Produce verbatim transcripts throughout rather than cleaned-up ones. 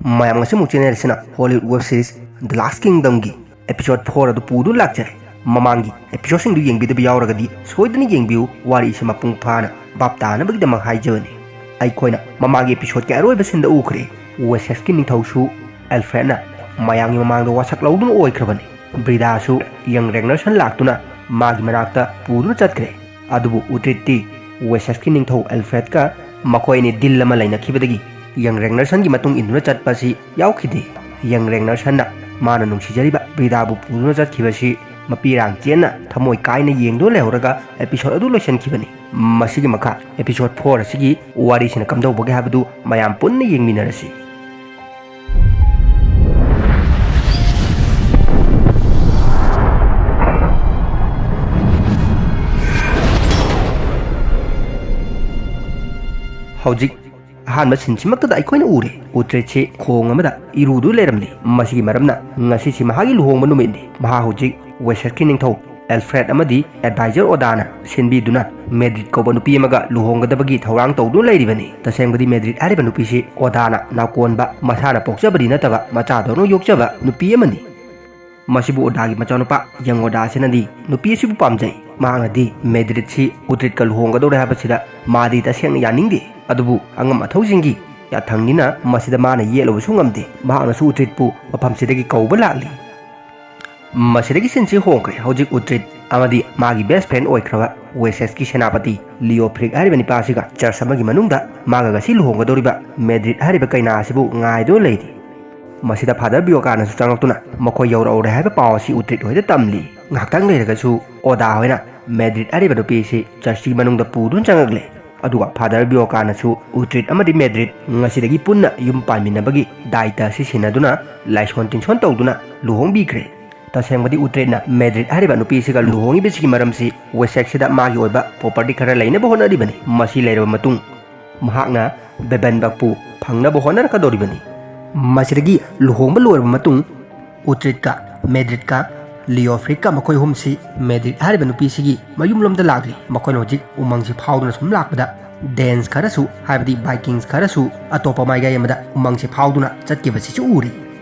ꯃꯌꯥꯝ, ꯉꯁꯤꯃꯨꯛ ꯆꯦꯟꯅꯔꯤꯁꯤꯅ Hollywood web series The Last Kingdomꯒꯤ episode four ꯑꯗꯨ ꯄꯨꯗꯨꯅ ꯂꯥꯛꯆꯔꯦ꯫ ꯃꯃꯥꯡꯒꯤ episodeꯁꯤꯡꯗꯨ ꯌꯦꯡꯕꯤꯗꯕ ꯌꯥꯎꯔꯒꯗꯤ ꯁꯣꯏꯗꯅ ꯌꯦꯡꯕꯤꯌꯨ, ꯋꯥꯔꯤꯁꯤ ꯃꯄꯨꯡ ꯐꯥꯅ ꯚꯥꯞ ꯇꯥꯅꯕꯒꯤꯗꯃꯛ ꯍꯥꯏꯖꯕꯅꯤ꯫ ꯑꯩꯈꯣꯏꯅ ꯃꯃꯥꯡꯒꯤ episodeꯀꯤ ꯑꯔꯣꯏꯕ sceneꯗ ꯎꯈ꯭ꯔꯦ, ꯋꯦꯁꯦꯁꯀꯤ ꯅꯤꯡꯊꯧꯁꯨ ꯑꯦꯜꯐ꯭ꯔꯦꯗꯅ ꯃꯌꯥꯝꯒꯤ ꯃꯃꯥꯡꯗ ꯋꯥꯁꯛ ꯂꯧꯗꯨꯅ ꯑꯣꯏꯈ꯭ꯔꯕꯅꯤ꯫ ꯕ꯭ꯔꯤꯗꯥꯁꯨ ꯌꯪ ꯔꯦꯒꯅꯔꯁꯟ ꯂꯥꯛꯇꯨꯅ ꯃꯥꯒꯤ ꯃꯅꯥꯛꯇ ꯄꯨꯗꯨꯅ ꯆꯠꯈ꯭ꯔꯦ꯫ ꯑꯗꯨꯕꯨ ꯎꯇ꯭ꯔꯤꯠꯇꯤ ꯋꯦꯁꯦꯁꯀꯤ ꯅꯤꯡꯊꯧ ꯑꯦꯜꯐ꯭ꯔꯦꯗꯀ ꯃꯈꯣꯏ ꯑꯅꯤ deal ꯑꯃ ꯂꯩꯅꯈꯤꯕꯗꯒꯤ ꯌꯪ ꯔꯦꯒꯅꯔꯁꯟꯒꯤ ꯃꯇꯨꯡ ꯏꯟꯗꯨꯅ ꯆꯠꯄ ꯑꯁꯤ ꯌꯥꯎꯈꯤꯗꯦ꯫ ꯌꯪ ꯔꯦꯒꯅꯔꯁꯟꯅ ꯃꯥꯅ ꯅꯨꯡꯁꯤꯖꯔꯤꯕ ꯕ꯭ꯔꯤꯗꯥꯕꯨ ꯄꯨꯗꯨꯅ ꯆꯠꯈꯤꯕꯁꯤ ꯃꯄꯤꯔꯥꯡ ꯆꯦꯟꯅ ꯊꯃꯣꯏ ꯀꯥꯏꯅ ꯌꯦꯡꯗꯨꯅ ꯂꯩꯍꯧꯔꯒ episode ꯑꯗꯨ ꯂꯣꯏꯁꯤꯟꯈꯤꯕꯅꯤ꯫ ꯃꯁꯤꯒꯤ ꯃꯈꯥ episode four ꯑꯁꯤꯒꯤ ꯋꯥꯔꯤꯁꯤꯅ ꯀꯝꯗꯧꯕꯒꯦ ꯍꯥꯏꯕꯗꯨ ꯃꯌꯥꯝ ꯄꯨꯟꯅ ꯌꯦꯡꯃꯤꯟꯅꯔꯁꯤ꯫ ꯍꯧꯖꯤꯛ ꯑꯍꯥꯟꯕ sceneꯁꯤꯃꯛꯇꯗ ꯑꯩꯈꯣꯏꯅ ꯎꯔꯦ, ꯎꯇ꯭ꯔꯤꯠꯁꯤ ꯈꯣꯡ ꯑꯃꯗ ꯏꯔꯨꯗꯨ ꯂꯩꯔꯝꯂꯤ꯫ ꯃꯁꯤꯒꯤ ꯃꯔꯝꯅ ꯉꯁꯤꯁꯤ ꯃꯍꯥꯛꯀꯤ ꯂꯨꯍꯣꯡꯕ ꯅꯨꯃꯤꯠꯅꯤ꯫ ꯃꯍꯥꯛ ꯍꯧꯖꯤꯛ ꯋꯦꯁꯦꯁꯀꯤ ꯅꯤꯡꯊꯧ ꯑꯦꯜꯐ꯭ꯔꯦꯗ ꯑꯃꯗꯤ advisor ꯑꯣꯗꯥꯅ ꯁꯤꯟꯕꯤꯗꯨꯅ ꯃꯦꯗ꯭ꯔꯤꯠ ꯀꯧꯕ ꯅꯨꯄꯤ ꯑꯃꯒ ꯂꯨꯍꯣꯡꯒꯗꯕꯒꯤ ꯊꯧꯔꯥꯡ ꯇꯧꯗꯨꯅ ꯂꯩꯔꯤꯕꯅꯤ꯫ ꯇꯁꯦꯡꯕꯗꯤ ꯃꯦꯗ꯭ꯔꯤꯠ ꯍꯥꯏꯔꯤꯕ ꯅꯨꯄꯤꯁꯤ ꯑꯣꯗꯥꯅ ꯅꯥꯎꯀꯣꯟꯕ, ꯃꯁꯥꯅ ꯄꯣꯛꯆꯕꯗꯤ ꯅꯠꯇꯕ ꯃꯆꯥꯗꯧꯅ ꯌꯣꯛꯆꯕ ꯅꯨꯄꯤ ꯑꯃꯅꯤ꯫ ꯃꯁꯤꯕꯨ ꯑꯣꯗꯥꯒꯤ ꯃꯆꯥꯅꯨꯄꯥ ꯌꯪ ꯑꯣꯗꯥꯁꯤꯅꯗꯤ ꯅꯨꯄꯤ ꯑꯁꯤꯕꯨ ꯄꯥꯝꯖꯩ꯫ ꯃꯍꯥꯛꯅꯗꯤ ꯃꯦꯗ꯭ꯔꯤꯠꯁꯤ ꯎꯇ꯭ꯔꯤꯠꯀ ꯂꯨꯍꯣꯡꯒꯗꯧꯔꯦ ꯍꯥꯏꯕꯁꯤꯗ ꯃꯥꯗꯤ ꯇꯁꯦꯡꯅ ꯌꯥꯅꯤꯡꯗꯦ꯫ ꯑꯗꯨꯕꯨ ꯑꯉꯝ ꯑꯊꯧꯁꯤꯡꯒꯤ ꯌꯥꯊꯪꯅꯤꯅ ꯃꯁꯤꯗ ꯃꯥꯅ ꯌꯦꯠꯂꯨꯕꯁꯨ ꯉꯝꯗꯦ꯫ ꯃꯍꯥꯛꯅꯁꯨ ꯎꯇ꯭ꯔꯤꯠꯄꯨ ꯃꯐꯝꯁꯤꯗꯒꯤ ꯀꯧꯕ ꯂꯥꯛꯂꯤ꯫ ꯃꯁꯤꯗꯒꯤ sceneꯁꯤ ꯍꯣꯡꯈ꯭ꯔꯦ꯫ ꯍꯧꯖꯤꯛ ꯎꯇ꯭ꯔꯤꯠ ꯑꯃꯗꯤ ꯃꯥꯒꯤ best friend ꯑꯣꯏꯈ꯭ꯔꯕ ꯋꯦꯁꯦꯁꯀꯤ ꯁꯦꯅꯥꯄꯇꯤ ꯂꯤꯑꯣꯐ꯭ꯔꯤꯛ ꯍꯥꯏꯔꯤꯕ ꯅꯤꯄꯥꯁꯤꯒ church ꯑꯃꯒꯤ ꯃꯅꯨꯡꯗ ꯃꯥꯒ ꯉꯁꯤ ꯂꯨꯍꯣꯡꯒꯗꯧꯔꯤꯕ ꯃꯦꯗ꯭ꯔꯤꯠ ꯍꯥꯏꯔꯤꯕ ꯀꯩꯅꯥ ꯑꯁꯤꯕꯨ ꯉꯥꯏꯗꯨꯅ ꯂꯩꯔꯤ꯫ ꯃꯁꯤꯗ ꯐꯥꯗꯔ ꯕꯤꯌꯣꯀꯥꯅꯁꯨ ꯆꯪꯂꯛꯇꯨꯅ ꯃꯈꯣꯏ ꯌꯧꯔꯛꯍꯧꯔꯦ ꯍꯥꯏꯕ ꯄꯥꯎ ꯑꯁꯤ ꯎꯇ꯭ꯔꯤꯠ ꯍꯣꯏꯗ ꯇꯝꯂꯤ꯫ ꯉꯥꯏꯍꯥꯛꯇꯪ ꯂꯩꯔꯒꯁꯨ ꯑꯣꯗꯥ ꯍꯣꯏꯅ ꯃꯦꯗ꯭ꯔꯤꯠ ꯍꯥꯏꯔꯤꯕ ꯅꯨꯄꯤ ꯑꯁꯤ churchꯀꯤ ꯃꯅꯨꯡꯗ ꯄꯨꯗꯨꯅ ꯆꯪꯂꯛꯂꯦ꯫ ꯑꯗꯨꯒ ꯐꯥꯗꯔ ꯕꯤꯌꯣꯀꯥꯅꯁꯨ ꯎꯇ꯭ꯔꯤꯠ ꯑꯃꯗꯤ ꯃꯦꯗ꯭ꯔꯤꯠ ꯉꯁꯤꯗꯒꯤ ꯄꯨꯟꯅ ꯌꯨꯝ ꯄꯥꯟꯃꯤꯟꯅꯕꯒꯤ ꯗꯥꯏꯇ ꯑꯁꯤ ꯁꯤꯟꯅꯗꯨꯅ ꯂꯥꯏꯁꯣꯟ ꯇꯤꯟꯁꯣꯟ ꯇꯧꯗꯨꯅ ꯂꯨꯍꯣꯡꯕꯤꯈ꯭ꯔꯦ꯫ ꯇꯁꯦꯡꯕꯗꯤ ꯎꯇ꯭ꯔꯤꯠꯅ ꯃꯦꯗ꯭ꯔꯤꯠ ꯍꯥꯏꯔꯤꯕ ꯅꯨꯄꯤꯁꯤꯒ ꯂꯨꯍꯣꯡꯉꯤꯕꯁꯤꯒꯤ ꯃꯔꯝꯁꯤ ꯋꯦꯁꯦꯛꯁꯤꯗ ꯃꯥꯒꯤ ꯑꯣꯏꯕ property ꯈꯔ ꯂꯩꯅꯕ ꯍꯣꯠꯅꯔꯤꯕꯅꯤ꯫ ꯃꯁꯤ ꯂꯩꯔꯕ ꯃꯇꯨꯡ ꯃꯍꯥꯛꯅ ꯕꯦꯕꯟꯕꯛꯄꯨ ꯐꯪꯅꯕ ꯍꯣꯠꯅꯔꯛꯀꯗꯧꯔꯤꯕꯅꯤ꯫ ꯃꯁꯤꯗꯒꯤ ꯂꯨꯍꯣꯡꯕ ꯂꯣꯏꯔꯕ ꯃꯇꯨꯡ ꯎꯇ꯭ꯔꯤꯠꯀ ꯃꯦꯗ꯭ꯔꯤꯠꯀ ꯂꯤꯑꯣꯐ꯭ꯔꯤꯛꯀ ꯃꯈꯣꯏ ꯑꯍꯨꯝꯁꯤ ꯃꯦꯗ꯭ꯔꯤꯠ ꯍꯥꯏꯔꯤꯕ ꯅꯨꯄꯤꯁꯤꯒꯤ ꯃꯌꯨꯝꯂꯣꯝꯗ ꯂꯥꯛꯂꯤ꯫ ꯃꯈꯣꯏꯅ ꯍꯧꯖꯤꯛ ꯎꯃꯪꯁꯤ ꯐꯥꯎꯗꯨꯅ ꯁꯨꯝ ꯂꯥꯛꯄꯗ Danes ꯈꯔꯁꯨ, ꯍꯥꯏꯕꯗꯤ Vikings ꯈꯔꯁꯨ ꯑꯇꯣꯞꯄ ꯃꯥꯏꯀꯩ ꯑꯃꯗ ꯎꯃꯪꯁꯦ ꯐꯥꯎꯗꯨꯅ ꯆꯠꯈꯤꯕꯁꯤꯁꯨ ꯎꯔꯤ꯫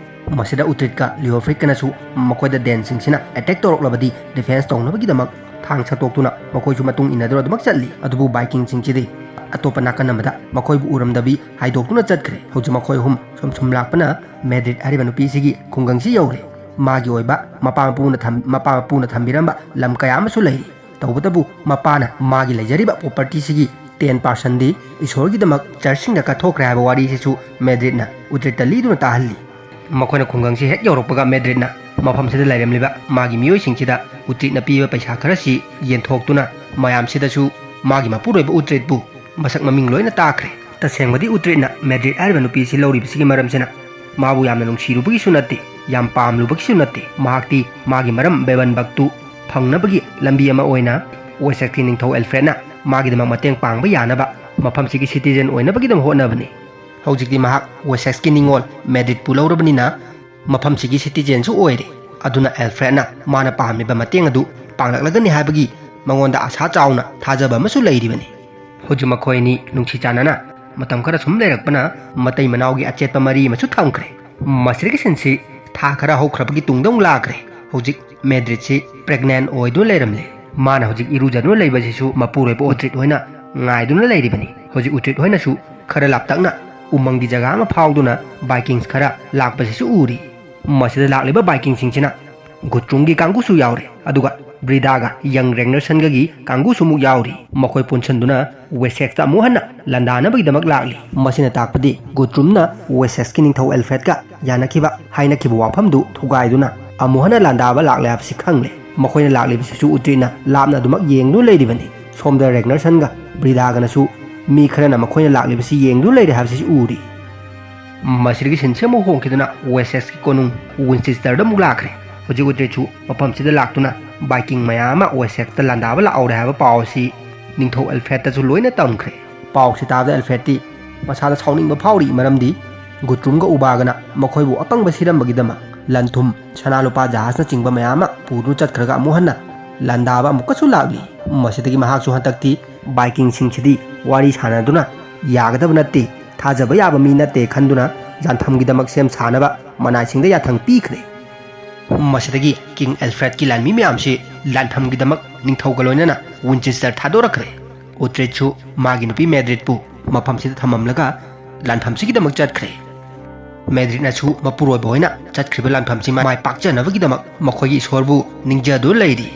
ꯃꯁꯤꯗ Uhtred ꯀ Leofric ꯀꯅꯁꯨ ꯃꯈꯣꯏꯗ Danes ꯁꯤꯡꯁꯤꯅ attack ꯇꯧꯔꯛꯂꯕꯗꯤ defense ꯇꯧꯅꯕꯒꯤꯗꯃꯛ ꯊꯥꯡ ꯁꯠꯇꯣꯛꯇꯨꯅ ꯃꯈꯣꯏꯁꯨ ꯃꯇꯨꯡ ꯏꯟꯅꯗꯨꯅ ꯑꯗꯨꯃꯛ ꯆꯠꯂꯤ꯫ ꯑꯗꯨꯕꯨ Viking ꯁꯤꯡꯁꯤꯗꯤ ꯑꯇꯣꯞꯄ ꯅꯥꯀꯟ ꯑꯃꯗ ꯃꯈꯣꯏꯕꯨ ꯎꯔꯝꯗꯕꯤ ꯍꯥꯏꯗꯣꯛꯇꯨꯅ ꯆꯠꯈ꯭ꯔꯦ꯫ ꯍꯧꯖꯤꯛ ꯃꯈꯣꯏ ꯑꯍꯨꯝ ꯁꯨꯝ ꯁꯨꯝ ꯂꯥꯛꯄꯅ Medred ꯍꯥꯏꯔꯤꯕ ꯅꯨꯄꯤꯁꯤꯒꯤ ꯈꯨꯡꯒꯪꯁꯤ ꯌꯧꯔꯦ꯫ ꯃꯥꯒꯤ ꯑꯣꯏꯕ ꯃꯄꯥ ꯃꯄꯨꯅ ꯊꯝ-, ꯃꯄꯥ ꯃꯄꯨꯅ ꯊꯝꯕꯤꯔꯝꯕ ꯂꯝ ꯀꯌꯥ ꯑꯃꯁꯨ ꯂꯩꯔꯤ꯫ ꯇꯧꯕꯇꯕꯨ ꯃꯄꯥꯅ ꯃꯥꯒꯤ ꯂꯩꯖꯔꯤꯕ property ꯁꯤꯒꯤ ten percent ꯗꯤ ꯏꯁꯣꯔꯒꯤꯗꯃꯛ church ꯁꯤꯡꯗ ꯀꯠꯊꯣꯛꯈ꯭ꯔꯦ ꯍꯥꯏꯕ ꯋꯥꯔꯤꯁꯤꯁꯨ Medred ꯅ Uhtred ꯇ ꯂꯤꯗꯨꯅ ꯇꯥꯍꯜꯂꯤ꯫ ꯃꯈꯣꯏꯅ ꯈꯨꯡꯒꯪꯁꯤ ꯍꯦꯛ ꯌꯧꯔꯛꯄꯒ Medred ꯅ ꯃꯐꯝꯁꯤꯗ ꯂꯩꯔꯝꯂꯤꯕ ꯃꯥꯒꯤ ꯃꯤꯑꯣꯏꯁꯤꯡꯁꯤꯗ Uhtred ꯅ ꯄꯤꯕ ꯄꯩꯁꯥ ꯈꯔꯁꯤ ꯌꯦꯟꯊꯣꯛꯇꯨꯅ ꯃꯌꯥꯝꯁꯤꯗꯁꯨ ꯃꯥꯒꯤ ꯃꯄꯨꯔꯣꯏꯕ Uhtred ꯄꯨ ꯃꯁꯛ ꯃꯃꯤꯡ ꯂꯣꯏꯅ ꯇꯥꯛꯈ꯭ꯔꯦ꯫ ꯇꯁꯦꯡꯕꯗꯤ Uhtred ꯅ Medred ꯍꯥꯏꯔꯤꯕ ꯅꯨꯄꯤꯁꯤ ꯂꯧꯔꯤꯕꯁꯤꯒꯤ ꯃꯔꯝꯁꯤꯅ ꯃꯥꯕꯨ ꯌꯥꯝꯅ ꯅꯨꯡꯁꯤꯔꯨꯕꯒꯤꯁꯨ ꯅꯠꯇꯦ, ꯌꯥꯝ ꯄꯥꯝꯂꯨꯕꯒꯤꯁꯨ ꯅꯠꯇꯦ꯫ ꯃꯍꯥꯛꯇꯤ ꯃꯥꯒꯤ ꯃꯔꯝ Bebbanburg ꯇꯨ ꯐꯪꯅꯕꯒꯤ ꯂꯝꯕꯤ ꯑꯃ ꯑꯣꯏꯅ Wessex ꯀꯤ ꯅꯤꯡꯊꯧ Alfred ꯅ ꯃꯥꯒꯤꯗꯃꯛ ꯃꯇꯦꯡ ꯄꯥꯡꯕ ꯌꯥꯅꯕ ꯃꯐꯝꯁꯤꯒꯤ citizen ꯑꯣꯏꯅꯕꯒꯤꯗꯃꯛ ꯍꯣꯠꯅꯕꯅꯤ꯫ ꯍꯧꯖꯤꯛꯇꯤ ꯃꯍꯥꯛ Wessex ꯀꯤ ꯅꯤꯡꯉꯣꯜ Medred ꯄꯨ ꯂꯧꯔꯕꯅꯤꯅ ꯃꯐꯝꯁꯤꯒꯤ citizen ꯁꯨ ꯑꯣꯏꯔꯦ꯫ ꯑꯗꯨꯅ Alfred ꯅ ꯃꯥꯅ ꯄꯥꯝꯂꯤꯕ ꯃꯇꯦꯡ ꯑꯗꯨ ꯄꯥꯡꯂꯛꯂꯒꯅꯤ ꯍꯥꯏꯕꯒꯤ ꯃꯉꯣꯟꯗ ꯑꯥꯁꯥ ꯆꯥꯎꯅ ꯊꯥꯖꯕ ꯑꯃꯁꯨ ꯂꯩꯔꯤꯕꯅꯤ꯫ ꯍꯧꯖꯤꯛ ꯃꯈꯣꯏ ꯑꯅꯤ ꯅꯨꯡꯁꯤ ꯆꯥꯟꯅꯅ ꯃꯇꯝ ꯈꯔ ꯁꯨꯝ ꯂꯩꯔꯛꯄꯅ ꯃꯇꯩ ꯃꯅꯥꯎꯒꯤ ꯑꯆꯦꯠꯄ ꯃꯔꯤ ꯑꯃꯁꯨ ꯊꯝꯈ꯭ꯔꯦ꯫ ꯃꯁꯤꯗꯒꯤ scene ꯁꯤ ꯊꯥ ꯈꯔ ꯍꯧꯈ꯭ꯔꯕꯒꯤ ꯇꯨꯡꯗ ꯑꯃꯨꯛ ꯂꯥꯛꯈ꯭ꯔꯦ꯫ ꯍꯧꯖꯤꯛ Medred ꯁꯤ pregnant ꯑꯣꯏꯗꯨꯅ ꯂꯩꯔꯝꯂꯦ꯫ ꯃꯥꯅ ꯍꯧꯖꯤꯛ ꯏꯔꯨꯖꯗꯨꯅ ꯂꯩꯕꯁꯤꯁꯨ ꯃꯄꯨꯔꯣꯏꯕ Uhtred ꯍꯣꯏꯅ ꯉꯥꯏꯗꯨꯅ ꯂꯩꯔꯤꯕꯅꯤ꯫ ꯍꯧꯖꯤꯛ Uhtred ꯍꯣꯏꯅꯁꯨ ꯈꯔ ꯂꯥꯞꯇꯛꯅ ꯎꯃꯪꯒꯤ ꯖꯒꯥ ꯑꯃ ꯐꯥꯎꯗꯨꯅ Vikings ꯈꯔ ꯂꯥꯛꯄꯁꯤꯁꯨ ꯎꯔꯤ꯫ ꯃꯁꯤꯗ ꯂꯥꯛꯂꯤꯕ Viking ꯁꯤꯡꯁꯤꯅ Guthrum ꯒꯤ ꯀꯥꯡꯕꯨꯁꯨ ꯌꯥꯎꯔꯦ, ꯑꯗꯨꯒ Brida ꯒ young Ragnarsson ꯒꯒꯤ ꯀꯥꯡꯕꯨꯁꯨ ꯑꯃꯨꯛ ꯌꯥꯎꯔꯤ꯫ ꯃꯈꯣꯏ ꯄꯨꯟꯁꯤꯟꯗꯨꯅ Wessex ꯇ ꯑꯃꯨꯛ ꯍꯟꯅ ꯂꯥꯟꯗꯥꯅꯕꯒꯤꯗꯃꯛ ꯂꯥꯛꯂꯤ꯫ ꯃꯁꯤꯅ ꯇꯥꯛꯄꯗꯤ Guthrum ꯅ Wessex ꯀꯤ ꯅꯤꯡꯊꯧ Alfred ꯀ ꯌꯥꯅꯈꯤꯕ, ꯍꯥꯏꯅꯈꯤꯕ ꯋꯥꯐꯝꯗꯨ ꯊꯨꯒꯥꯏꯗꯨꯅ ꯑꯃꯨꯛ ꯍꯟꯅ ꯂꯥꯟꯗꯥꯕ ꯂꯥꯛꯂꯦ ꯍꯥꯏꯕꯁꯤ ꯈꯪꯂꯦ꯫ ꯃꯈꯣꯏꯅ ꯂꯥꯛꯂꯤꯕꯁꯤꯁꯨ Uhtred ꯅ ꯂꯥꯞꯅ ꯑꯗꯨꯃꯛ ꯌꯦꯡꯗꯨꯅ ꯂꯩꯔꯤꯕꯅꯤ꯫ ꯁꯣꯝꯗ Ragnarsson ꯒ Brida ꯒꯅꯁꯨ ꯃꯤ ꯈꯔꯅ ꯃꯈꯣꯏꯅ ꯂꯥꯛꯂꯤꯕꯁꯤ ꯌꯦꯡꯗꯨꯅ ꯂꯩꯔꯦ ꯍꯥꯏꯕꯁꯤꯁꯨ ꯎꯔꯤ꯫ ꯃꯁꯤꯗꯒꯤ scene ꯁꯤ ꯑꯃꯨꯛ ꯍꯣꯡꯈꯤꯗꯨꯅ Wessex ꯀꯤ ꯀꯣꯅꯨꯡ Winchester ꯗ ꯑꯃꯨꯛ ꯂꯥꯛꯈ꯭ꯔꯦ꯫ ꯍꯧꯖꯤꯛ Uhtred ꯁꯨ ꯃꯐꯝꯁꯤꯗ ꯂꯥꯛꯇꯨꯅ Viking ꯃꯌꯥꯝ ꯑꯃ Wessex ꯇ ꯂꯥꯟꯗꯥꯕ ꯂꯥꯛꯍꯧꯔꯦ ꯍꯥꯏꯕ ꯄꯥꯎ ꯑꯁꯤ ꯅꯤꯡꯊꯧ Alfred ꯇꯁꯨ ꯂꯣꯏꯅ ꯇꯝꯈ꯭ꯔꯦ꯫ ꯄꯥꯎꯁꯤ ꯇꯥꯕꯗ Alfred ꯇꯤ ꯃꯁꯥꯗ ꯁꯥꯎꯅꯤꯡꯕ ꯐꯥꯎꯔꯤ, ꯃꯔꯝꯗꯤ Guthrum ꯒ Ubba ꯒꯅ ꯃꯈꯣꯏꯕꯨ ꯑꯄꯪꯕ ꯁꯤꯔꯝꯕꯒꯤꯗꯃꯛ ꯂꯟ ꯊꯨꯝ, ꯁꯅꯥ ꯂꯨꯄꯥ, ꯖꯍꯥꯖꯅꯆꯤꯡꯕ ꯃꯌꯥꯝ ꯑꯃ ꯄꯨꯗꯨꯅ ꯆꯠꯈ꯭ꯔꯒ ꯑꯃꯨꯛ ꯍꯟꯅ ꯂꯥꯟꯗꯥꯕ ꯑꯃꯨꯛꯀꯁꯨ ꯂꯥꯛꯂꯤ꯫ ꯃꯁꯤꯗꯒꯤ ꯃꯍꯥꯛꯁꯨ ꯍꯟꯗꯛꯇꯤ ꯚꯥꯏꯀꯤꯡꯁꯤꯡꯁꯤꯗꯤ ꯋꯥꯔꯤ ꯁꯥꯟꯅꯗꯨꯅ ꯌꯥꯒꯗꯕ ꯅꯠꯇꯦ, ꯊꯥꯖꯕ ꯌꯥꯕ ꯃꯤ ꯅꯠꯇꯦ ꯈꯟꯗꯨꯅ ꯂꯥꯟꯐꯝꯒꯤꯗꯃꯛ ꯁꯦꯝ ꯁꯥꯅꯕ ꯃꯅꯥꯏꯁꯤꯡꯗ ꯌꯥꯊꯪ ꯄꯤꯈ꯭ꯔꯦ꯫ ꯃꯁꯤꯗꯒꯤ ꯀꯤꯡ ꯑꯦꯜꯐ꯭ꯔꯦꯗꯀꯤ ꯂꯥꯟꯃꯤ ꯃꯌꯥꯝꯁꯤ ꯂꯥꯟꯐꯝꯒꯤꯗꯃꯛ ꯅꯤꯡꯊꯧꯒ ꯂꯣꯏꯅꯅ ꯋꯤꯟꯆꯦꯁꯇꯔ ꯊꯥꯗꯣꯔꯛꯈ꯭ꯔꯦ꯫ ꯎꯇ꯭ꯔꯤꯠꯁꯨ ꯃꯥꯒꯤ ꯅꯨꯄꯤ ꯃꯦꯗ꯭ꯔꯤꯠꯄꯨ ꯃꯐꯝꯁꯤꯗ ꯊꯝꯃꯝꯂꯒ ꯂꯥꯟꯐꯝꯁꯤꯒꯤꯗꯃꯛ ꯆꯠꯈ꯭ꯔꯦ꯫ ꯃꯦꯗ꯭ꯔꯤꯠꯅꯁꯨ ꯃꯄꯨꯔꯣꯏꯕ ꯑꯣꯏꯅ ꯆꯠꯈ꯭ꯔꯤꯕ ꯂꯥꯟꯐꯝꯁꯤ ꯃꯥꯏ ꯄꯥꯛꯆꯅꯕꯒꯤꯗꯃꯛ ꯃꯈꯣꯏꯒꯤ ꯏꯁꯣꯔꯕꯨ ꯅꯤꯡꯖꯗꯨꯅ ꯂꯩꯔꯤ꯫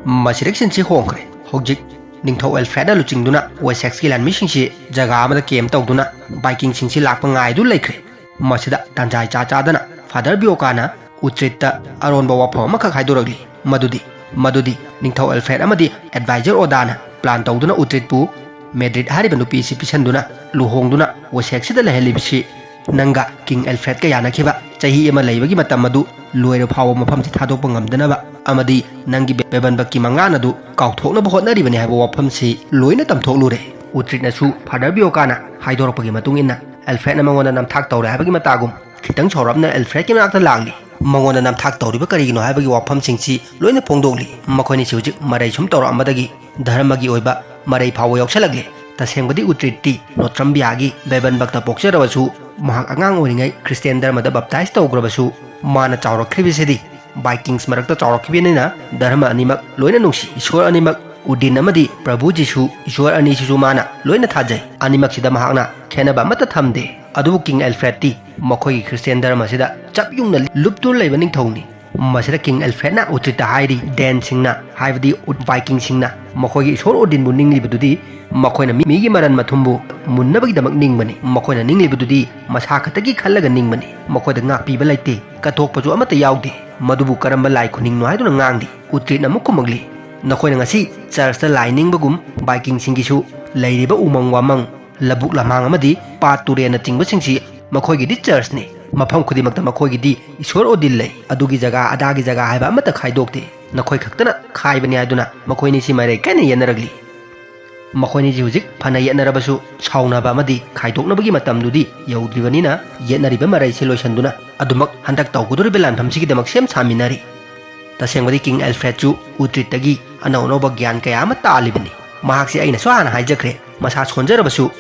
ꯃꯁꯤꯗꯒꯤ ꯁꯤꯟꯁꯤ ꯍꯣꯡꯈ꯭ꯔꯦ꯫ ꯍꯧꯖꯤꯛ ꯅꯤꯡꯊꯧ ꯑꯦꯜꯐ꯭ꯔꯦꯗꯅ ꯂꯨꯆꯤꯡꯗꯨꯅ ꯋꯦꯁꯦꯛꯁꯀꯤ ꯂꯥꯟꯃꯤꯁꯤꯡꯁꯤ ꯖꯒꯥ ꯑꯃꯗ ꯀꯦꯝ ꯇꯧꯗꯨꯅ ꯚꯥꯏꯀꯤꯡꯁꯤꯡꯁꯤ ꯂꯥꯛꯄ ꯉꯥꯏꯗꯨꯅ ꯂꯩꯈ꯭ꯔꯦ꯫ ꯃꯁꯤꯗ ꯇꯥꯟꯖꯥ ꯏꯆꯥ ꯆꯥꯗꯅ ꯐꯥꯗꯔ ꯕꯤꯌꯣꯀꯥꯅ ꯎꯇ꯭ꯔꯤꯠꯇ ꯑꯔꯣꯟꯕ ꯋꯥꯐꯝ ꯑꯃꯈꯛ ꯍꯥꯏꯗꯣꯔꯛꯂꯤ, ꯃꯗꯨꯗꯤ ꯃꯗꯨꯗꯤ ꯅꯤꯡꯊꯧ ꯑꯦꯜꯐ꯭ꯔꯦꯗ ꯑꯃꯗꯤ ꯑꯦꯗꯚꯥꯏꯖꯔ ꯑꯣꯗꯥꯅ ꯄ꯭ꯂꯥꯟ ꯇꯧꯗꯨꯅ ꯎꯇ꯭ꯔꯤꯠꯄꯨ ꯃꯦꯗ꯭ꯔꯤꯠ ꯍꯥꯏꯔꯤꯕ ꯅꯨꯄꯤ ꯑꯁꯤ ꯄꯤꯁꯟꯗꯨꯅ ꯂꯨꯍꯣꯡꯗꯨꯅ ꯋꯦꯁꯦꯛꯁꯤꯗ ꯂꯩꯍꯜꯂꯤꯕꯁꯤ ꯅꯪꯒ ꯀꯤꯡ ꯑꯦꯜꯐ꯭ꯔꯦꯗꯀ ꯌꯥꯅꯈꯤꯕ ꯆꯍꯤ ꯑꯃ ꯂꯩꯕꯒꯤ ꯃꯇꯝ ꯑꯗꯨ ꯂꯣꯏꯔ ꯐꯥꯎꯕ ꯃꯐꯝꯁꯤ ꯊꯥꯗꯣꯛꯄ ꯉꯝꯗꯅꯕ ꯑꯃꯗꯤ ꯅꯪꯒꯤ ꯕꯦꯕꯟꯕꯛꯀꯤ ꯃꯪꯂꯥꯟ ꯑꯗꯨ ꯀꯥꯎꯊꯣꯛꯅꯕ ꯍꯣꯠꯅꯔꯤꯕꯅꯤ ꯍꯥꯏꯕ ꯋꯥꯐꯝꯁꯤ ꯂꯣꯏꯅ ꯇꯝꯊꯣꯛꯂꯨꯔꯦ꯫ ꯎꯇ꯭ꯔꯤꯠꯅꯁꯨ ꯐꯥꯗꯔ ꯕꯤꯌꯣꯀꯥꯅ ꯍꯥꯏꯗꯣꯔꯛꯄꯒꯤ ꯃꯇꯨꯡ ꯏꯟꯅ ꯑꯦꯜꯐ꯭ꯔꯦꯗꯅ ꯃꯉꯣꯟꯗ ꯅꯝꯊꯥꯛ ꯇꯧꯔꯦ ꯍꯥꯏꯕꯒꯤ ꯃꯇꯥꯒꯨꯝ ꯈꯤꯇꯪ ꯁꯥꯎꯔꯞꯅ ꯑꯦꯜꯐ꯭ꯔꯦꯗꯀꯤ ꯃꯅꯥꯛꯇ ꯂꯥꯛꯂꯤ꯫ ꯃꯉꯣꯟꯗ ꯅꯝꯊꯥꯛ ꯇꯧꯔꯤꯕ ꯀꯔꯤꯒꯤꯅꯣ ꯍꯥꯏꯕꯒꯤ ꯋꯥꯐꯝꯁꯤꯡꯁꯤ ꯂꯣꯏꯅ ꯐꯣꯡꯗꯣꯛꯂꯤ꯫ ꯃꯈꯣꯏꯅꯤꯁꯤ ꯍꯧꯖꯤꯛ ꯃꯔꯩ ꯁꯨꯝ ꯇꯧꯔꯛꯑꯝꯕꯗꯒꯤ ꯙꯔꯃꯒꯤ ꯑꯣꯏꯕ ꯃꯔꯩ ꯐꯥꯎꯕ ꯌꯥꯎꯁꯜꯂꯛꯂꯦ꯫ ꯇꯁꯦꯡꯕꯗꯤ ꯎꯇ꯭ꯔꯤꯠꯇꯤ ꯅꯣꯇ꯭ꯔꯝꯕꯤꯌꯥꯒꯤ ꯕꯦꯕꯟꯕꯛꯇ ꯄꯣꯛꯆꯔꯕꯁꯨ ꯃꯍꯥꯛ ꯑꯉꯥꯡ ꯑꯣꯏꯔꯤꯉꯩ ꯈ꯭ꯔꯤꯁꯇꯤꯌꯥꯟ ꯙꯔꯃꯗ ꯕꯞꯇꯥꯏꯖ ꯇꯧꯈ꯭ꯔꯕꯁꯨ ꯃꯥꯅ ꯆꯥꯎꯔꯛꯈ꯭ꯔꯤꯕꯁꯤꯗꯤ ꯚꯥꯏꯀꯤꯡꯁ ꯃꯔꯛꯇ ꯆꯥꯎꯔꯛꯈꯤꯕꯅꯤꯅ ꯙꯔꯃ ꯑꯅꯤꯃꯛ ꯂꯣꯏꯅ ꯅꯨꯡꯁꯤ꯫ ꯏꯁꯣꯔ ꯑꯅꯤꯃꯛ ꯎꯗꯤꯟ ꯑꯃꯗꯤ ꯄ꯭ꯔꯚꯨ ꯖꯤꯁꯨ, ꯏꯁꯣꯔ ꯑꯅꯤꯁꯤꯁꯨ ꯃꯥꯅ ꯂꯣꯏꯅ ꯊꯥꯖꯩ꯫ ꯑꯅꯤꯃꯛꯁꯤꯗ ꯃꯍꯥꯛꯅ ꯈꯦꯠꯅꯕ ꯑꯃꯠꯇ ꯊꯝꯗꯦ꯫ ꯑꯗꯨꯕꯨ ꯀꯤꯡ ꯑꯦꯜꯐ꯭ꯔꯦꯗꯇꯤ ꯃꯈꯣꯏꯒꯤ ꯈ꯭ꯔꯤꯁꯇꯤꯌꯥꯟ ꯙꯔꯃꯁꯤꯗ ꯆꯞ ꯌꯨꯡꯅ ꯂꯨꯞꯇꯨꯅ ꯂꯩꯕ ꯅꯤꯡꯊꯧꯅꯤ꯫ ꯃꯁꯤꯗ ꯀꯤꯡ ꯑꯦꯜꯐ꯭ꯔꯦꯗꯅ ꯎꯇ꯭ꯔꯤꯠꯇ ꯍꯥꯏꯔꯤ, ꯗꯦꯟꯁꯤꯡꯅ ꯍꯥꯏꯕꯗꯤ ꯎꯠ ꯚꯥꯏꯀꯤꯡꯁꯤꯡꯅ ꯃꯈꯣꯏꯒꯤ ꯏꯁꯣꯔ ꯎꯗꯤꯟꯕꯨ ꯅꯤꯡꯂꯤꯕꯗꯨꯗꯤ ꯃꯈꯣꯏꯅ ꯃꯤ- ꯃꯤꯒꯤ ꯃꯔꯟ ꯃꯊꯨꯝꯕꯨ ꯃꯨꯟꯅꯕꯒꯤꯗꯃꯛ ꯅꯤꯡꯕꯅꯤ꯫ ꯃꯈꯣꯏꯅ ꯅꯤꯡꯂꯤꯕꯗꯨꯗꯤ ꯃꯁꯥ ꯈꯛꯇꯒꯤ ꯈꯜꯂꯒ ꯅꯤꯡꯕꯅꯤ꯫ ꯃꯈꯣꯏꯗ ꯉꯥꯛꯄꯤꯕ ꯂꯩꯇꯦ, ꯀꯠꯊꯣꯛꯄꯁꯨ ꯑꯃꯠꯇ ꯌꯥꯎꯗꯦ꯫ ꯃꯗꯨꯕꯨ ꯀꯔꯝꯕ ꯂꯥꯏ ꯈꯨꯅꯤꯡꯅꯣ ꯍꯥꯏꯗꯨꯅ ꯉꯥꯡꯂꯤ꯫ ꯎꯇ꯭ꯔꯤꯠꯅ ꯑꯃꯨꯛ ꯈꯨꯝꯃꯛꯂꯤ, ꯅꯈꯣꯏꯅ ꯉꯁꯤ ꯆꯔꯆꯇ ꯂꯥꯏ ꯅꯤꯡꯕꯒꯨꯝ ꯚꯥꯏꯀꯤꯡꯁꯤꯡꯒꯤꯁꯨ ꯂꯩꯔꯤꯕ ꯎꯃꯪ ꯋꯥꯃꯪ, ꯂꯧꯕꯨꯛ ꯂꯝꯍꯥꯡ ꯑꯃꯗꯤ ꯄꯥꯠ ꯇꯨꯔꯦꯜꯅꯆꯤꯡꯕꯁꯤꯡꯁꯤ ꯃꯈꯣꯏꯒꯤꯗꯤ ꯆꯔꯆꯅꯤ꯫ ꯃꯐꯝ ꯈꯨꯗꯤꯡꯃꯛꯇ ꯃꯈꯣꯏꯒꯤꯗꯤ ꯏꯁꯣꯔ ꯑꯣꯗꯤꯟ ꯂꯩ꯫ ꯑꯗꯨꯒꯤ ꯖꯒꯥ ꯑꯗꯥꯒꯤ ꯖꯒꯥ ꯍꯥꯏꯕ ꯑꯃꯠꯇ ꯈꯥꯏꯗꯣꯛꯇꯦ꯫ ꯅꯈꯣꯏ ꯈꯛꯇꯅ ꯈꯥꯏꯕꯅꯤ ꯍꯥꯏꯗꯨꯅ ꯃꯈꯣꯏꯅꯤꯁꯤ ꯃꯔꯩ ꯀꯟꯅ ꯌꯦꯠꯅꯔꯛꯂꯤ꯫ ꯃꯈꯣꯏꯅꯤꯁꯤ ꯍꯧꯖꯤꯛ ꯐꯅ ꯌꯦꯠꯅꯔꯕꯁꯨ ꯁꯥꯎꯅꯕ ꯑꯃꯗꯤ ꯈꯥꯏꯗꯣꯛꯅꯕꯒꯤ ꯃꯇꯝꯗꯨꯗꯤ ꯌꯧꯗ꯭ꯔꯤꯕꯅꯤꯅ ꯌꯦꯠꯅꯔꯤꯕ ꯃꯔꯩꯁꯤ ꯂꯣꯏꯁꯤꯟꯗꯨꯅ ꯑꯗꯨꯃꯛ ꯍꯟꯗꯛ ꯇꯧꯒꯗꯧꯔꯤꯕ ꯂꯥꯟꯐꯝꯁꯤꯒꯤꯗꯃꯛ ꯁꯦꯝ ꯁꯥꯃꯤꯟꯅꯔꯤ꯫ ꯇꯁꯦꯡꯕꯗꯤ ꯀꯤꯡ ꯑꯦꯜꯐ꯭ꯔꯦꯗꯁꯨ ꯎꯇ꯭ꯔꯤꯠꯇꯒꯤ ꯑꯅꯧ ꯑꯅꯧꯕ ꯒ꯭ꯌꯥꯟ ꯀꯌꯥ ꯑꯃ ꯇꯥꯜꯂꯤꯕꯅꯤ꯫ ꯃꯍꯥꯛꯁꯤ ꯑꯩꯅꯁꯨ ꯍꯥꯟꯅ ꯍꯥꯏꯖꯈ꯭ꯔꯦ, ꯃꯁꯥ ꯁꯣꯟꯖꯔꯕꯁꯨ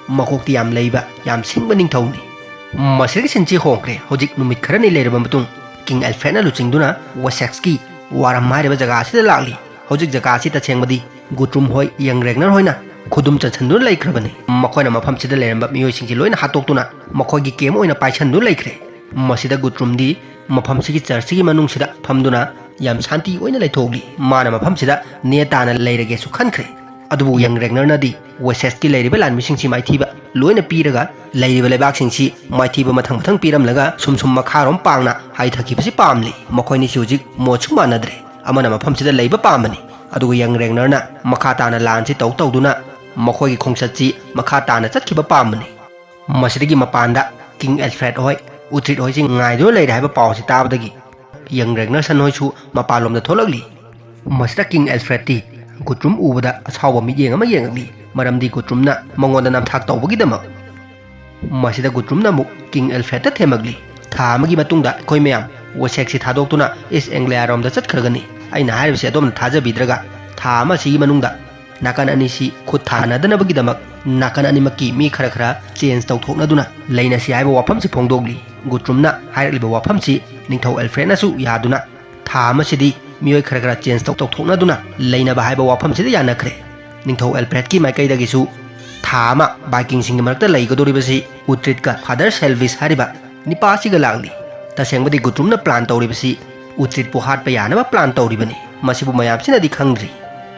ꯃꯀꯣꯛꯇꯤ ꯌꯥꯝ ꯂꯩꯕ, ꯌꯥꯝ ꯁꯤꯡꯕ ꯅꯤꯡꯊꯧꯅꯤ꯫ ꯃꯁꯤꯗꯒꯤ ꯁꯤꯟꯁꯤ ꯍꯣꯡꯈ꯭ꯔꯦ꯫ ꯍꯧꯖꯤꯛ ꯅꯨꯃꯤꯠ ꯈꯔꯅꯤ ꯂꯩꯔꯕ ꯃꯇꯨꯡ ꯀꯤꯡ ꯑꯦꯜꯐ꯭ꯔꯦꯗꯅ ꯂꯨꯆꯤꯡꯗꯨꯅ ꯋꯦꯁꯦꯛꯁꯀꯤ ꯋꯥꯔꯝ ꯍꯥꯏꯔꯤꯕ ꯖꯒꯥ ꯑꯁꯤꯗ ꯂꯥꯛꯂꯤ꯫ ꯍꯧꯖꯤꯛ ꯖꯒꯥ ꯑꯁꯤ ꯇꯁꯦꯡꯕꯗꯤ ꯒꯨꯇ꯭ꯔꯨꯝ ꯍꯣꯏ, ꯌꯪ ꯔꯦꯒꯅꯔ ꯍꯣꯏꯅ ꯈꯨꯗꯨꯝ ꯆꯟꯁꯤꯟꯗꯨꯅ ꯂꯩꯈ꯭ꯔꯕꯅꯤ꯫ ꯃꯈꯣꯏꯅ ꯃꯐꯝꯁꯤꯗ ꯂꯩꯔꯝꯕ ꯃꯤꯑꯣꯏꯁꯤꯡꯁꯤ ꯂꯣꯏꯅ ꯍꯥꯠꯇꯣꯛꯇꯨꯅ ꯃꯈꯣꯏꯒꯤ ꯀꯦꯝ ꯑꯣꯏꯅ ꯄꯥꯏꯁꯟꯗꯨꯅ ꯂꯩꯈ꯭ꯔꯦ꯫ ꯃꯁꯤꯗ ꯒꯨꯇ꯭ꯔꯨꯝꯗꯤ ꯃꯐꯝꯁꯤꯒꯤ ꯆꯔꯆꯁꯤꯒꯤ ꯃꯅꯨꯡꯁꯤꯗ ꯐꯝꯗꯨꯅ ꯌꯥꯝ ꯁꯥꯟꯇꯤ ꯑꯣꯏꯅ ꯂꯩꯊꯣꯛꯂꯤ꯫ ꯃꯥꯅ ꯃꯐꯝꯁꯤꯗ ꯅꯦ ꯇꯥꯅ ꯂꯩꯔꯒꯦꯁꯨ ꯈꯟꯈ꯭ꯔꯦ꯫ ꯑꯗꯨꯕꯨ ꯌꯪ ꯔꯦꯒꯅꯔꯅꯗꯤ ꯋꯦꯁꯦꯁꯀꯤ ꯂꯩꯔꯤꯕ ꯂꯥꯟꯃꯤꯁꯤꯡꯁꯤ ꯃꯥꯏꯊꯤꯕ ꯂꯣꯏꯅ ꯄꯤꯔꯒ ꯂꯩꯔꯤꯕ ꯂꯩꯕꯥꯛꯁꯤꯡꯁꯤ ꯃꯥꯏꯊꯤꯕ ꯃꯊꯪ ꯃꯊꯪ ꯄꯤꯔꯝꯂꯒ ꯁꯨꯝ ꯁꯨꯝ ꯃꯈꯥꯔꯣꯝ ꯄꯥꯡꯅ ꯍꯥꯏꯊꯈꯤꯕꯁꯤ ꯄꯥꯝꯂꯤ꯫ ꯃꯈꯣꯏꯅꯤꯁꯤ ꯍꯧꯖꯤꯛ ꯃꯣꯠꯁꯨ ꯃꯥꯟꯅꯗ꯭ꯔꯦ꯫ ꯑꯃꯅ ꯃꯐꯝꯁꯤꯗ ꯂꯩꯕ ꯄꯥꯝꯕꯅꯤ, ꯑꯗꯨꯒ ꯌꯪ ꯔꯦꯒꯅꯔꯅ ꯃꯈꯥ ꯇꯥꯅ ꯂꯥꯟꯁꯤ ꯇꯧ ꯇꯧꯗꯨꯅ ꯃꯈꯣꯏꯒꯤ ꯈꯣꯡꯆꯠꯁꯤ ꯃꯈꯥ ꯇꯥꯅ ꯆꯠꯈꯤꯕ ꯄꯥꯝꯕꯅꯤ꯫ ꯃꯁꯤꯗꯒꯤ ꯃꯄꯥꯟꯗ ꯀꯤꯡ ꯑꯦꯜꯐ꯭ꯔꯦꯗ ꯍꯣꯏ, ꯎꯇ꯭ꯔꯤꯠ ꯍꯣꯏꯁꯤ ꯉꯥꯏꯗꯨꯅ ꯂꯩꯔꯦ ꯍꯥꯏꯕ ꯄꯥꯎ ꯑꯁꯤ ꯇꯥꯕꯗꯒꯤ ꯌꯪ ꯔꯦꯒꯅꯔꯁꯟ ꯍꯣꯏꯁꯨ ꯃꯄꯥꯟꯂꯣꯝꯗ ꯊꯣꯛꯂꯛꯂꯤ꯫ ꯃꯁꯤꯗ ꯀꯤꯡ ꯑꯦꯜꯐ꯭ꯔꯦꯗꯇꯤ ꯒꯨꯇ꯭ꯔꯨꯝ ꯎꯕꯗ ꯑꯁꯥꯎꯕ ꯃꯤꯠꯌꯦꯡ ꯑꯃ ꯌꯦꯡꯉꯛꯂꯤ, ꯃꯔꯝꯗꯤ ꯒꯨꯇ꯭ꯔꯨꯝꯅ ꯃꯉꯣꯟꯗ ꯅꯝꯊꯥꯛ ꯇꯧꯕꯒꯤꯗꯃꯛ꯫ ꯃꯁꯤꯗ ꯒꯨꯇ꯭ꯔꯨꯝꯅ ꯑꯃꯨꯛ ꯀꯤꯡ ꯑꯦꯜꯐ꯭ꯔꯦꯗꯇ ꯊꯦꯝꯃꯛꯂꯤ, "ꯊꯥ ꯑꯃꯒꯤ ꯃꯇꯨꯡꯗ ꯑꯩꯈꯣꯏ ꯃꯌꯥꯝ ꯋꯦꯁꯦꯛꯁꯤ ꯊꯥꯗꯣꯛꯇꯨꯅ ꯏꯁ ꯑꯦꯡꯒ꯭ꯂꯤꯌꯥꯔꯣꯝꯗ ꯆꯠꯈ꯭ꯔꯒꯅꯤ꯫ ꯑꯩꯅ ꯍꯥꯏꯔꯤꯕꯁꯤ ꯑꯗꯣꯝꯅ ꯊꯥꯖꯕꯤꯗ꯭ꯔꯒ ꯊꯥ ꯑꯃ ꯑꯁꯤꯒꯤ ꯃꯅꯨꯡꯗ ꯅꯥꯀꯟ ꯑꯅꯤꯁꯤ ꯈꯨꯠ ꯊꯥꯅꯗꯅꯕꯒꯤꯗꯃꯛ ꯅꯥꯀꯟ ꯑꯅꯤꯃꯛꯀꯤ ꯃꯤ ꯈꯔ ꯈꯔ ꯆꯦꯟꯖ ꯇꯧꯊꯣꯛꯅꯗꯨꯅ ꯂꯩꯅꯁꯤ" ꯍꯥꯏꯕ ꯋꯥꯐꯝꯁꯤ ꯐꯣꯡꯗꯣꯛꯂꯤ꯫ ꯒꯨꯇ꯭ꯔꯨꯝꯅ ꯍꯥꯏꯔꯛꯂꯤꯕ ꯋꯥꯐꯝꯁꯤ ꯅꯤꯡꯊꯧ ꯑꯦꯜꯐ꯭ꯔꯦꯗꯅꯁꯨ ꯌꯥꯗꯨꯅ ꯊꯥ ꯑꯃꯁꯤꯗꯤ ꯃꯤꯑꯣꯏ ꯈꯔ ꯈꯔ ꯆꯦꯟꯖ ꯇꯧ-, ꯇꯧꯊꯣꯛꯅꯗꯨꯅ ꯂꯩꯅꯕ ꯍꯥꯏꯕ ꯋꯥꯐꯝꯁꯤꯗ ꯌꯥꯅꯈ꯭ꯔꯦ꯫ ꯅꯤꯡꯊꯧ ꯑꯦꯜꯐ꯭ꯔꯦꯗꯀꯤ ꯃꯥꯏꯀꯩꯗꯒꯤꯁꯨ ꯊꯥ ꯑꯃ ꯕꯥꯏꯀꯤꯡꯁꯤꯡꯒꯤ ꯃꯔꯛꯇ ꯂꯩꯒꯗꯧꯔꯤꯕꯁꯤ ꯎꯇ꯭ꯔꯤꯠꯀ ꯐꯥꯗꯔ ꯁꯦꯜꯚꯤꯁ ꯍꯥꯏꯔꯤꯕ ꯅꯤꯄꯥ ꯑꯁꯤꯒ ꯂꯥꯛꯂꯤ꯫ ꯇꯁꯦꯡꯕꯗꯤ ꯒꯨꯇ꯭ꯔꯨꯝꯅ ꯄ꯭ꯂꯥꯟ ꯇꯧꯔꯤꯕꯁꯤ ꯎꯇ꯭ꯔꯤꯠꯄꯨ ꯍꯥꯠꯄ ꯌꯥꯅꯕ ꯄ꯭ꯂꯥꯟ ꯇꯧꯔꯤꯕꯅꯤ꯫ ꯃꯁꯤꯕꯨ ꯃꯌꯥꯝꯁꯤꯅꯗꯤ ꯈꯪꯗ꯭ꯔꯤ꯫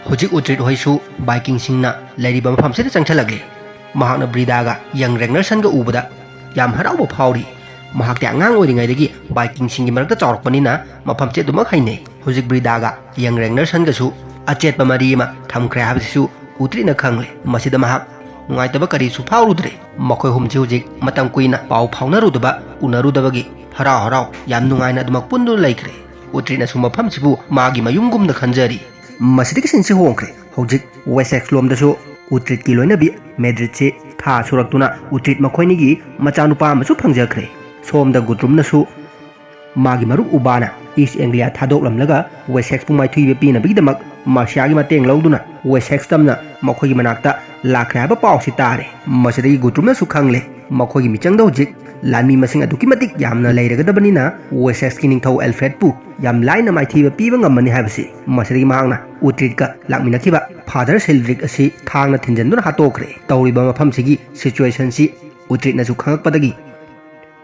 ꯍꯧꯖꯤꯛ ꯎꯇ꯭ꯔꯤꯠ ꯍꯣꯏꯁꯨ ꯕꯥꯏꯀꯤꯡꯁꯤꯡꯅ ꯂꯩꯔꯤꯕ ꯃꯐꯝꯁꯤꯗ ꯆꯪꯁꯤꯜꯂꯛꯂꯤ꯫ ꯃꯍꯥꯛꯅ ꯕ꯭ꯔꯤꯗꯥꯒ ꯌꯪ ꯔꯦꯒꯅꯔꯁꯟꯒ ꯎꯕꯗ ꯌꯥꯝ ꯍꯔꯥꯎꯕ ꯐꯥꯎꯔꯤ꯫ ꯃꯍꯥꯛꯇꯤ ꯑꯉꯥꯡ ꯑꯣꯏꯔꯤꯉꯩꯗꯒꯤ ꯕꯥꯏꯀꯤꯡꯁꯤꯡꯒꯤ ꯃꯔꯛꯇ ꯆꯥꯎꯔꯛꯄꯅꯤꯅ ꯃꯐꯝꯁꯦ ꯑꯗꯨꯃꯛ ꯍꯩꯅꯩ꯫ ꯍꯧꯖꯤꯛ ꯕ꯭ꯔꯤꯗꯥꯒ ꯌꯪ ꯔꯦꯒꯅꯔꯁꯟꯒꯁꯨ ꯑꯆꯦꯠꯄ ꯃꯔꯤ ꯑꯃ ꯊꯝꯈ꯭ꯔꯦ ꯍꯥꯏꯕꯁꯤꯁꯨ ꯎꯇ꯭ꯔꯤꯠꯅ ꯈꯪꯂꯦ꯫ ꯃꯁꯤꯗ ꯃꯍꯥꯛ ꯅꯨꯡꯉꯥꯏꯇꯕ ꯀꯔꯤꯁꯨ ꯐꯥꯎꯔꯨꯗ꯭ꯔꯦ꯫ ꯃꯈꯣꯏ ꯑꯍꯨꯝꯁꯤ ꯍꯧꯖꯤꯛ ꯃꯇꯝ ꯀꯨꯏꯅ ꯄꯥꯎ ꯐꯥꯎꯅꯔꯨꯗꯕ, ꯎꯅꯔꯨꯗꯕꯒꯤ ꯍꯔꯥꯎ ꯍꯔꯥꯎ ꯌꯥꯝ ꯅꯨꯡꯉꯥꯏꯅ ꯑꯗꯨꯃꯛ ꯄꯨꯟꯗꯨꯅ ꯂꯩꯈ꯭ꯔꯦ꯫ ꯎꯇ꯭ꯔꯤꯠꯅꯁꯨ ꯃꯐꯝꯁꯤꯕꯨ ꯃꯥꯒꯤ ꯃꯌꯨꯝꯒꯨꯝꯅ ꯈꯟꯖꯔꯤ꯫ ꯃꯁꯤꯗꯒꯤ ꯁꯤꯟꯁꯤ ꯍꯣꯡꯈ꯭ꯔꯦ꯫ ꯍꯧꯖꯤꯛ ꯋꯦꯁꯦꯛꯁ ꯂꯣꯝꯗꯁꯨ ꯎꯇ꯭ꯔꯤꯠꯀꯤ ꯂꯣꯏꯅꯕꯤ ꯃꯦꯗ꯭ꯔꯤꯠꯁꯤ ꯊꯥ ꯁꯨꯔꯛꯇꯨꯅ ꯎꯇ꯭ꯔꯤꯠ ꯃꯈꯣꯏꯅꯤꯒꯤ ꯃꯆꯥꯅꯨꯄꯥ ꯑꯃꯁꯨ ꯐꯪꯖꯈ꯭ꯔꯦ꯫ ꯁꯣꯝꯗ ꯒꯨꯇ꯭ꯔꯨꯝꯅꯁꯨ ꯃꯥꯒꯤ ꯃꯔꯨꯞ ꯎꯕꯥꯅ ꯏꯁ ꯑꯦꯡꯒ꯭ꯂꯤꯌꯥ ꯊꯥꯗꯣꯛꯂꯝꯂꯒ ꯋꯦꯁꯦꯛꯁꯄꯨ ꯃꯥꯏꯊꯤꯕ ꯄꯤꯅꯕꯒꯤꯗꯃꯛ ꯃꯥꯔꯁꯤꯌꯥꯒꯤ ꯃꯇꯦꯡ ꯂꯧꯗꯨꯅ ꯋꯦꯁꯦꯛꯁ ꯇꯝꯅ ꯃꯈꯣꯏꯒꯤ ꯃꯅꯥꯛꯇ ꯂꯥꯛꯈ꯭ꯔꯦ ꯍꯥꯏꯕ ꯄꯥꯎꯁꯤ ꯇꯥꯔꯦ꯫ ꯃꯁꯤꯗꯒꯤ ꯒꯨꯇ꯭ꯔꯨꯝꯅꯁꯨ ꯈꯪꯂꯦ, ꯃꯈꯣꯏꯒꯤ ꯃꯤꯆꯪꯗ ꯍꯧꯖꯤꯛ ꯂꯥꯟꯃꯤ ꯃꯁꯤꯡ ꯑꯗꯨꯛꯀꯤ ꯃꯇꯤꯛ ꯌꯥꯝꯅ ꯂꯩꯔꯒꯗꯕꯅꯤꯅ ꯋꯦꯁꯦꯛꯁꯀꯤ ꯅꯤꯡꯊꯧ ꯑꯦꯜꯐ꯭ꯔꯦꯗꯄꯨ ꯌꯥꯝ ꯂꯥꯏꯅ ꯃꯥꯏꯊꯤꯕ ꯄꯤꯕ ꯉꯝꯃꯅꯤ ꯍꯥꯏꯕꯁꯤ꯫ ꯃꯁꯤꯗꯒꯤ ꯃꯍꯥꯛꯅ ꯎꯇ꯭ꯔꯤꯠꯀ ꯂꯥꯛꯃꯤꯟꯅꯈꯤꯕ ꯐꯥꯗꯔ ꯁꯤꯜꯗ꯭ꯔꯤꯛ ꯑꯁꯤ ꯊꯥꯡꯅ ꯊꯤꯟꯖꯤꯟꯗꯨꯅ ꯍꯥꯠꯇꯣꯛꯈ꯭ꯔꯦ꯫ ꯇꯧꯔꯤꯕ ꯃꯐꯝꯁꯤꯒꯤ ꯁꯤꯆꯨꯋꯦꯁꯟꯁꯤ ꯎꯇ꯭ꯔꯤꯠꯅꯁꯨ ꯈꯪꯂꯛꯄꯗꯒꯤ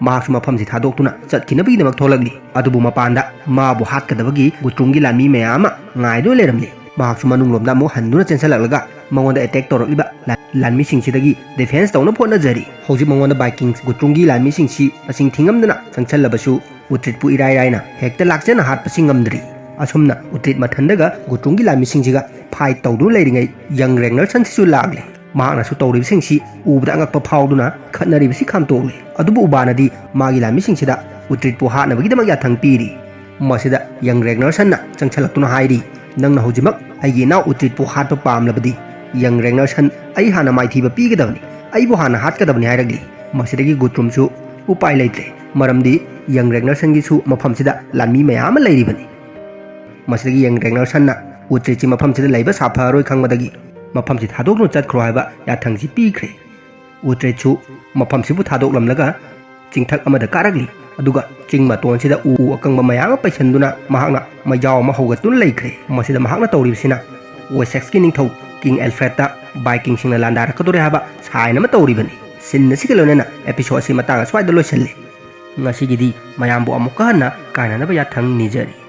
ꯃꯍꯥꯛꯁꯨ ꯃꯐꯝꯁꯤ ꯊꯥꯗꯣꯛꯇꯨꯅ ꯆꯠꯈꯤꯅꯕꯒꯤꯗꯃꯛ ꯊꯣꯛꯂꯛꯂꯤ꯫ ꯑꯗꯨꯕꯨ ꯃꯄꯥꯟꯗ ꯃꯥꯕꯨ ꯍꯥꯠꯀꯗꯕꯒꯤ ꯒꯨꯇ꯭ꯔꯨꯝꯒꯤ ꯂꯥꯟꯃꯤ ꯃꯌꯥꯝ ꯑꯃ ꯉꯥꯏꯗꯨꯅ ꯂꯩꯔꯝꯂꯤ꯫ ꯃꯍꯥꯛꯁꯨ ꯃꯅꯨꯡꯂꯣꯝꯗ ꯑꯃꯨꯛ ꯍꯟꯗꯨꯅ ꯆꯦꯟꯁꯤꯜꯂꯛꯂꯒ ꯃꯉꯣꯟꯗ ꯑꯦꯇꯦꯛ ꯇꯧꯔꯛꯂꯤꯕ ꯂꯥꯟ-, ꯂꯥꯟꯃꯤꯁꯤꯡꯁꯤꯗꯒꯤ ꯗꯤꯐꯦꯟꯁ ꯇꯧꯅꯕ ꯍꯣꯠꯅꯖꯔꯤ꯫ ꯍꯧꯖꯤꯛ ꯃꯉꯣꯟꯗ ꯕꯥꯏꯀꯤꯡꯁ ꯒꯨꯇ꯭ꯔꯨꯝꯒꯤ ꯂꯥꯟꯃꯤꯁꯤꯡꯁꯤ ꯃꯁꯤꯡ ꯊꯤꯉꯝꯗꯅ ꯆꯪꯁꯤꯜꯂꯕꯁꯨ ꯎꯇ꯭ꯔꯤꯠꯄꯨ ꯏꯔꯥꯏ ꯂꯥꯏꯅ ꯍꯦꯛꯇ ꯂꯥꯛꯆꯦꯅ ꯍꯥꯠꯄꯁꯤ ꯉꯝꯗ꯭ꯔꯤ꯫ ꯑꯁꯨꯝꯅ ꯎꯇ꯭ꯔꯤꯠ ꯃꯊꯟꯗꯒ ꯒꯨꯇ꯭ꯔꯨꯝꯒꯤ ꯂꯥꯟꯃꯤꯁꯤꯡꯁꯤꯒ ꯐꯥꯏꯠ ꯇꯧꯗꯨꯅ ꯂꯩꯔꯤꯉꯩ ꯌꯪ ꯔꯦꯒꯅꯔꯁꯟꯁꯤꯁꯨ ꯂꯥꯛꯂꯦ꯫ ꯃꯍꯥꯛꯅꯁꯨ ꯇꯧꯔꯤꯕꯁꯤꯡꯁꯤ ꯎꯕꯗ ꯑꯉꯛꯄ ꯐꯥꯎꯗꯨꯅ ꯈꯠꯅꯔꯤꯕꯁꯤ ꯈꯥꯝꯇꯣꯛꯂꯦ꯫ ꯑꯗꯨꯕꯨ ꯎꯕꯥꯅꯗꯤ ꯃꯥꯒꯤ ꯂꯥꯟꯃꯤꯁꯤꯡꯁꯤꯗ ꯎꯇ꯭ꯔꯤꯠꯄꯨ ꯍꯥꯠꯅꯕꯒꯤꯗꯃꯛ ꯌꯥꯊꯪ ꯄꯤꯔꯤ꯫ ꯃꯁꯤꯗ ꯌꯪ ꯔꯦꯒꯅꯔꯁꯟꯅ ꯆꯪꯁꯤꯜꯂꯛꯇꯨꯅ ꯍꯥꯏꯔꯤ, "ꯅꯪꯅ ꯍꯧꯖꯤꯛꯃꯛ ꯑꯩꯒꯤ ꯏꯅꯥꯎ ꯎꯇ꯭ꯔꯤꯠꯄꯨ ꯍꯥꯠꯄ ꯄꯥꯝꯂꯕꯗꯤ ꯌꯪ ꯔꯦꯒꯅꯔꯁꯟ ꯑꯩ ꯍꯥꯟꯅ ꯃꯥꯏꯊꯤꯕ ꯄꯤꯒꯗꯕꯅꯤ, ꯑꯩꯕꯨ ꯍꯥꯟꯅ ꯍꯥꯠꯀꯗꯕꯅꯤ" ꯍꯥꯏꯔꯛꯂꯤ꯫ ꯃꯁꯤꯗꯒꯤ ꯒꯨꯇ꯭ꯔꯨꯝꯁꯨ ꯎꯄꯥꯏ ꯂꯩꯇ꯭ꯔꯦ, ꯃꯔꯝꯗꯤ ꯌꯪ ꯔꯦꯒꯅꯔꯁꯟꯒꯤꯁꯨ ꯃꯐꯝꯁꯤꯗ ꯂꯥꯟꯃꯤ ꯃꯌꯥꯝ ꯑꯃ ꯂꯩꯔꯤꯕꯅꯤ꯫ ꯃꯁꯤꯗꯒꯤ ꯌꯪ ꯔꯦꯒꯅꯔꯁꯟꯅ ꯎꯇ꯭ꯔꯤꯠꯁꯤ ꯃꯐꯝꯁꯤꯗ ꯂꯩꯕ ꯁꯥꯐꯔꯣꯏ ꯈꯪꯕꯗꯒꯤ ꯃꯐꯝꯁꯤ ꯊꯥꯗꯣꯛꯇꯨꯅ ꯆꯠꯈ꯭ꯔꯣ ꯍꯥꯏꯕ ꯌꯥꯊꯪꯁꯤ ꯄꯤꯈ꯭ꯔꯦ꯫ ꯎꯇ꯭ꯔꯤꯠꯁꯨ ꯃꯐꯝꯁꯤꯕꯨ ꯊꯥꯗꯣꯛꯂꯝꯂꯒ ꯆꯤꯡꯊꯛ ꯑꯃꯗ ꯀꯥꯔꯛꯂꯤ꯫ ꯑꯗꯨꯒ ꯆꯤꯡ ꯃꯇꯣꯟꯁꯤꯗ ꯎ ꯑꯀꯪꯕ ꯃꯌꯥꯝ ꯑꯃ ꯄꯩꯁꯟꯗꯨꯅ ꯃꯍꯥꯛꯅ ꯃꯩꯖꯥꯎ ꯑꯃ ꯍꯧꯒꯠꯇꯨꯅ ꯂꯩꯈ꯭ꯔꯦ꯫ ꯃꯁꯤꯗ ꯃꯍꯥꯛꯅ ꯇꯧꯔꯤꯕꯁꯤꯅ ꯋꯦꯁꯦꯛꯁꯀꯤ ꯅꯤꯡꯊꯧ ꯀꯤꯡ ꯑꯦꯜꯐ꯭ꯔꯦꯗꯇ ꯕꯥꯏꯀꯤꯡꯁꯤꯡꯅ ꯂꯥꯟꯗꯥꯔꯛꯀꯗꯧꯔꯦ ꯍꯥꯏꯕ ꯁꯥꯏꯟ ꯑꯃ ꯇꯧꯔꯤꯕꯅꯤ꯫ ꯁꯤꯟ ꯑꯁꯤꯒ ꯂꯣꯏꯅꯅ ꯑꯦꯄꯤꯁꯣꯗ ꯑꯁꯤ ꯃꯇꯥꯡ ꯑꯁ꯭ꯋꯥꯏꯗ ꯂꯣꯏꯁꯤꯜꯂꯤ꯫ ꯉꯁꯤꯒꯤꯗꯤ ꯃꯌꯥꯝꯕꯨ ꯑꯃꯨꯛꯀ ꯍꯟꯅ ꯀꯥꯏꯅꯅꯕ ꯌꯥꯊꯪ ꯅꯤꯖꯔꯤ꯫